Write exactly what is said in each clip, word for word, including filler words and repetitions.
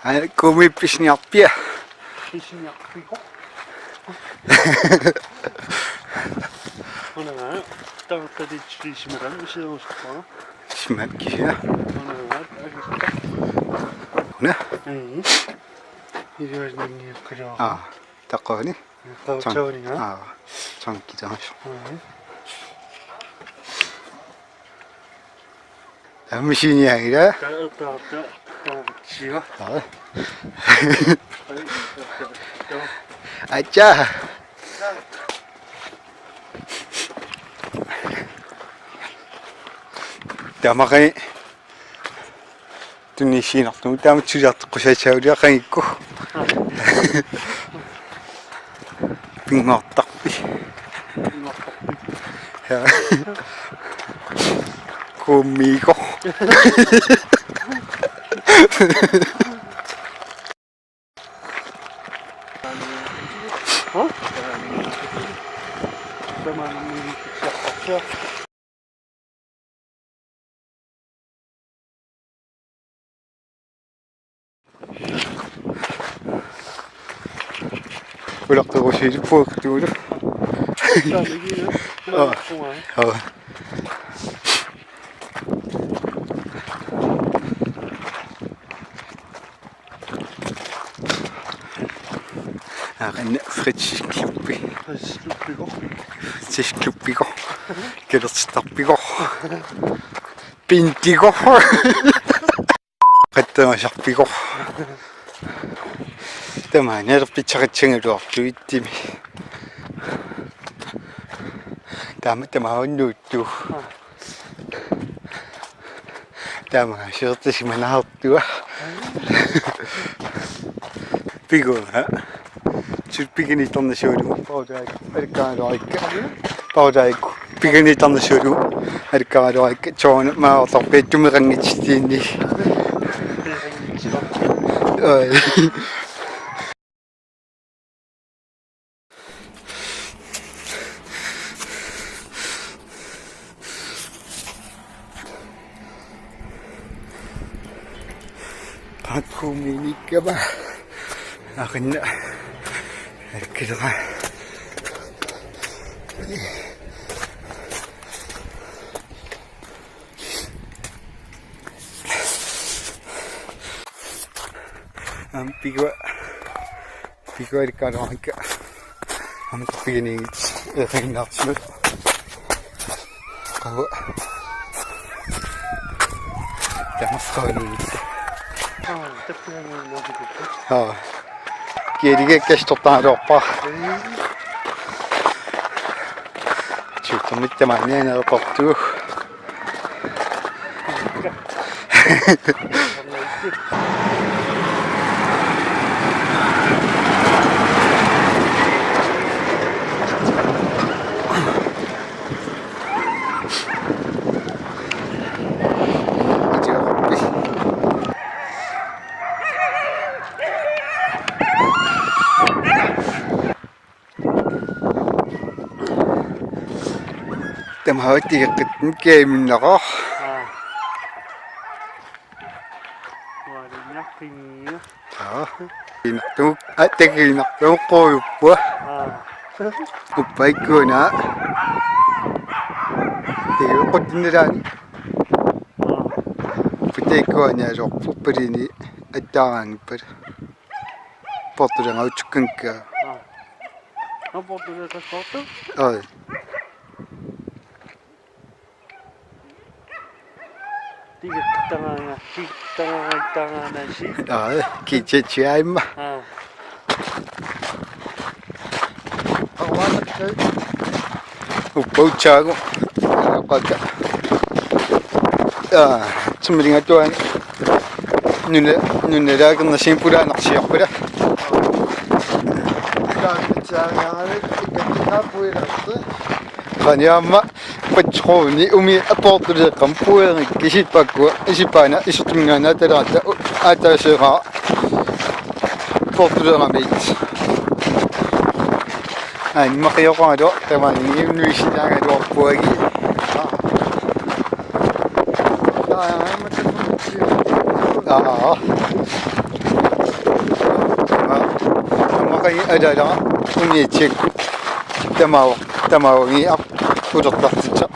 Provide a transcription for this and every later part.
Ai, kumi pisniarpia. Pisniarpiko. Ona, taartalitsi simalan usiarusuppara. Simat kisia. Ona, agutta. Una? Mm. Iluasningiukkilaa. Aa, taqqaani. Taartauninga. Aa, tankitaas. Mm. Ammisiniagira. Taartaarta, taartiga. Aa. Acha. Tamaqi. Tunisiinartugut taama tuliartoqqusaassaguliaqanngikku. Pinngortarpi. Ja. Kumiiko. Huh? Ulaqqusiilupput tuulu. Aa. Aa. Aqinna fritidsklubbi. Fritidsklubbigo. Fritidsklubbigo. Kalertittarpigo. Pintigo. Qattamasarpigo. Tamaani alerpitsaqassagaluarlugu ittimi. Taama tamaunnuuttu. Taama siortisimanartua. Piguna. Sut piginittarnasuuligu. Pautaik. Alikkaluarikka. Pautaik. Piginittarnasuuligu. Alikkaluarikka. Soorunami maartarpiat tumeqanngitsutiinni. Oi. Qaquminikkama. Aqinna. Akkilera. Aamma pigua. Pigua alikkaluarikka. Aamma piginiit eqinnaarsimut. Qava. Tamarsuarniit. Aa, tappianngorniarpikku. Aa. Kialiga kastortaaluarpa. Ee. Tiuttamit tamaanianeertortu. Tamaat tigeqqittumik kiaminnaqaaq. Aa. Ualinnaqqinnia. Aa. Inartuuk, aa, takiinnartuuqqujuppoq. Aa. Uppaikkuuna. Tigeqquttinnalaani. Aa. Uppaikkuuna asoq uppalini attaaraanngippat. Portulerngautsukkankka. Aa. Aa, portulerngautsukkankka. Aa. Tigeqqittarnanga, tigeqqittarnanga, tigeqqittarnanga. Aa, kiitsitsiaimma. Aa. Uppautsaagu. Qaka. Aa, tsummilingatuani. Nuna, nuna laakerna simpulaanarsiorpula. Qaniaamma patruuni umi aportuleeqqam puerik kisippakkua isipaana isertunngaannaatalaarta aataaseeraa portuleeramit. Aimma qioqaalo tamaani nuisinaagaluarpuagi. Aa. Alala umiatsiakkut tamaava, tamaavagiaq utertartitseq.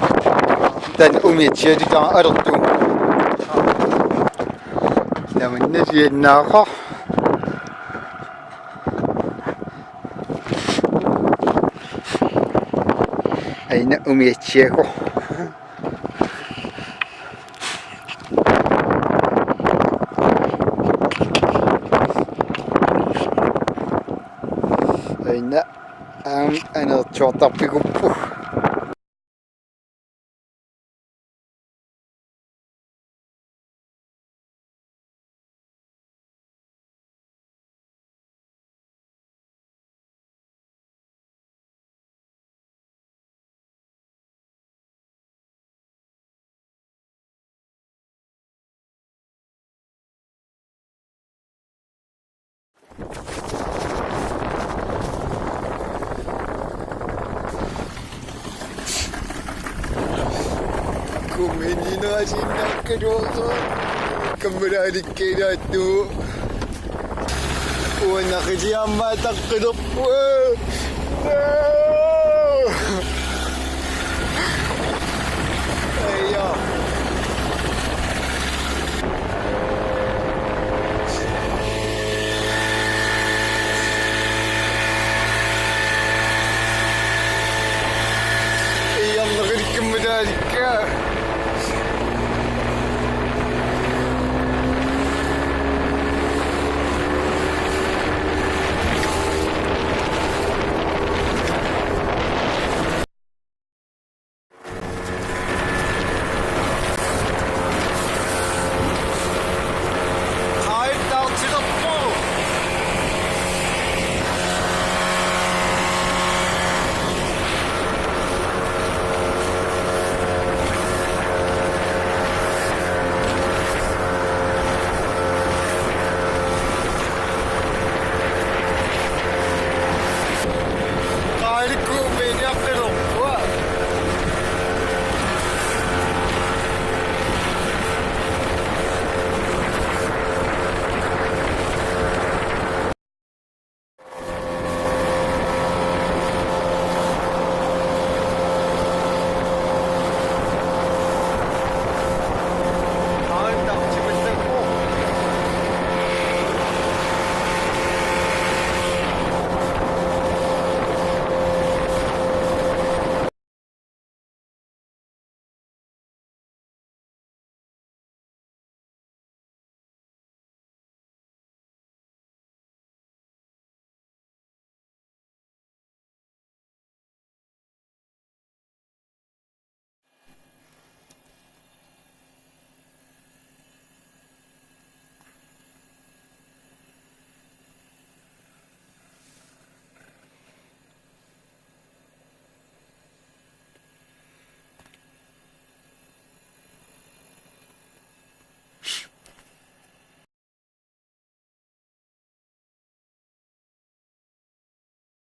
Taanna umiatsiaatitaa alertugu. Tamanna siannaaqaaq. Aina umiatsiagu. Aina aamma aneersuartarpiguppu. Kumininaasinnakkaluartoq. Kammalaalikkiilaattu. Uannaqisiaammaa taqqilerpua.